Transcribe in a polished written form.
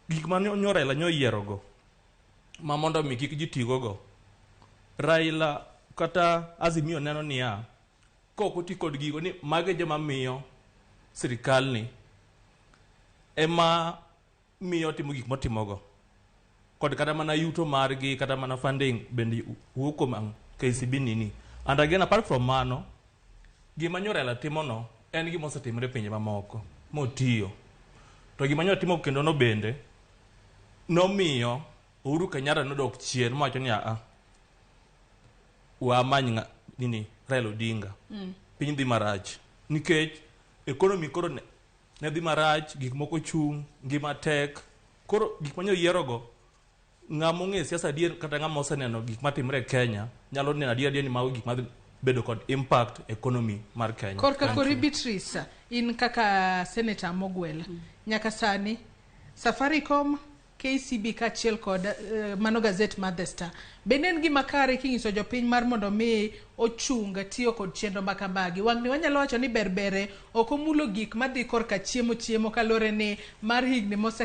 Gik ma nyo Raila nyo oyiero go ma mondo mi kik ji tigo go, Raila kata Azimio neno niya, kok oti kod gigo ni mago e joma miyo sirikal ni ema miyo timo gik motimogo kod kata mana yuto margi, kata mana funding bende wuok kuom ang' KCB nini. And again, apart from mano, gima nyo Raila timono en gima osetimore e pinje mamoko motiyo. To gima nyo timo kendo no bende nomiyo Uhuru Kenyatta nodok chien mowacho ni aa, wamany ng'a nini Raila Odinga. Piny dhi marach nikech economy koro ne dhi marach, gik moko chung', ngima tek. Koro gik manyo yierogo, ng'ama ong'e siasa adier kata ng'ama oseneno gik matimre e Kenya nyalo neno adier adier ni mago gik madhi bedo kod impact economy mar Kenya. Korka Thank kori you. Beatrice, in kaka senator mogwel nyaka sani Safaricom, KCB kaachiel kod mano gazet mar The Star. Bende en gima kare king'iso jopiny mar mondo mi ochung tiyo kod chenro ma kamagi? Wang'ni wanyalo wacho ni ber bere ok omulo gik madhi korka chiemo chiemo kaluwore ni mar higni mose